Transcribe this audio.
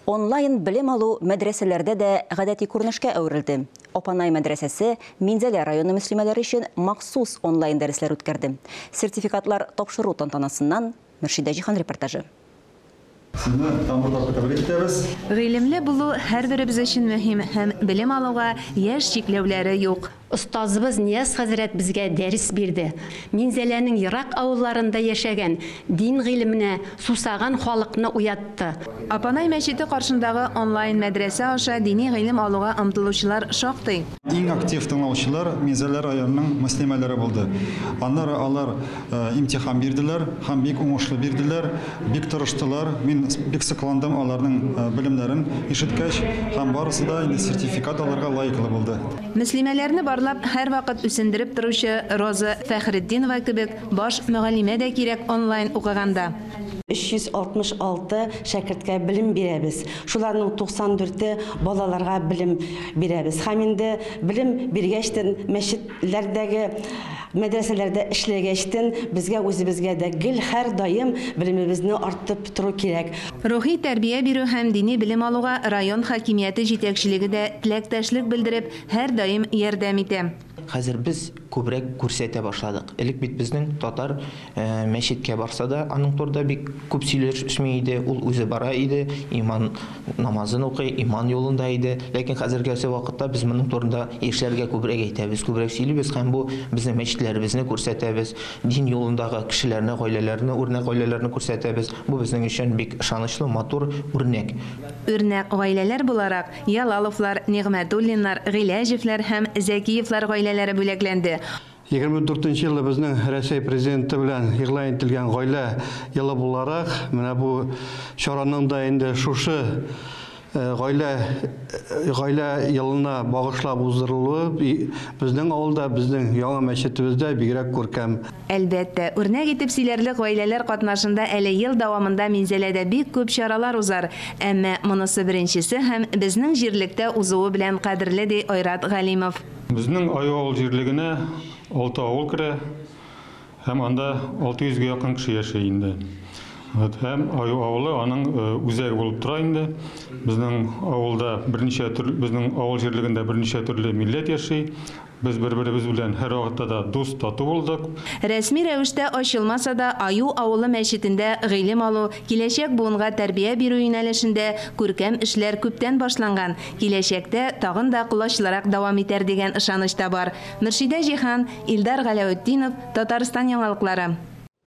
Онлайн белем алу мәдрәсәләрдә дә гадәти күренешкә әверелде. Апанай мәдрәсәсе Минзәлә районы мөслимәләре өчен махсус онлайн дәресләр үткәрде. Сертификатлар тапшыру тантанасыннан Мөршидә Җиһан репортажы. Сезне тамырлап тәбрик итәбез. Гыйлемле булу һәрберебез өчен мөһим һәм белем алуга яшь чикләүләре юк. Остазыбыз Нияз хәзрәт безгә дәрес бирде. Минзәләнең ерак авылларында яшәгән, дин гыйлеменә сусаган халыкны уятты. Апанай мәчете каршындагы онлайн мәдрәсә аша дини гыйлем алуга омтылучылар шактый. Иң актив тыңлаучылар Минзәлә районының мөслимәләре булды. Аннары алар имтихан бирделәр һәм бик уңышлы бирделәр, бик тырыштылар. Мин бик сокландым аларның белемнәрен ишеткәч, һәм барысы да инде сертификат алырга лаеклы булды. Мөслимәләрне барлап, һәрвакыт үсендереп торучы Роза Фәхретдинова кебек баш мөгаллимә дә кирәк онлайн укыганда. 366 шәкерткә белем бирәбез. Шуларның 94-е балаларга белем бирәбез. Һәм инде белем биргәчтен мәчетләрдәге, мәдрәсәләрдә эшләгәчтен безгә үзебезгә дә гел һәр даим белемебезне арттырып тору кирәк. Рухи тәрбия бирү һәм дини белем алуга район хакимияте җитәкчелеге дә теләктәшлек белдереп, һәр даим ярдәм итә. Хәзер без күбрәк күрсәтә башладык. Элек бит безнең татар мәчеткә барса да, аның турында бик күп сөйләшми иде, ул үзе бара иде, иман намазын укый, иман юлында иде. Ләкин хәзерге вакытта без моның турында яшьләргә күбрәк әйтәбез, күбрәк сөйлибез һәм бу безнең мәчетләребезне күрсәтәбез, дин юлындагы кешеләрне, гаиләләрне, үрнәк гаиләләрне күрсәтәбез. Бу безнең өчен бик ышанычлы, матур үрнәк. Үрнәк гаиләләр буларак Ялаловлар, Нигъмәтуллиннар, Гыйләҗевләр һәм Зәкиевлар гаиләләре бүләкләнде. 24 елда безнең Рәсәй президенты белән игълан ителгән гаилә елы буларак, менә бу чараның да инде шушы гаилә елына багышлап уздырылуы безнең авылда, безнең яңа мәчетебездә бигрәк күркәм. Әлбәттә, үрнәк итеп сөйләрлек гаиләләр катнашында әле ел дәвамында Минзәләдә бик күп чаралар узар. Әмма монысы беренчесе һәм безнең җирлектә узуы белән кадерле, ди Айрат Галимов. Безнең Аю авыл җирлегенә 6 авыл керә һәм анда 600гә якын кеше яши инде. Һәм Аю авылы аның үзәге булып тора инде. Безнең авылда берничә төрле, безнең авыл җирлегендә берничә төрле милләт яши. Без бер-беребез белән һәр вакытта да дус, тату булдык. Рәсми рәвештә ачылмаса да, Аю авылы мәчетендә гыйлем алу, киләчәк буынга тәрбия бирү юнәлешендә күркәм эшләр күптән башланган. Киләчәктә тагын да колачлырак дәвам итәр дигән ышаныч та бар. Мөршидә Җиһан, Илдар Галәүтдинов, Татарстан яңалыклары.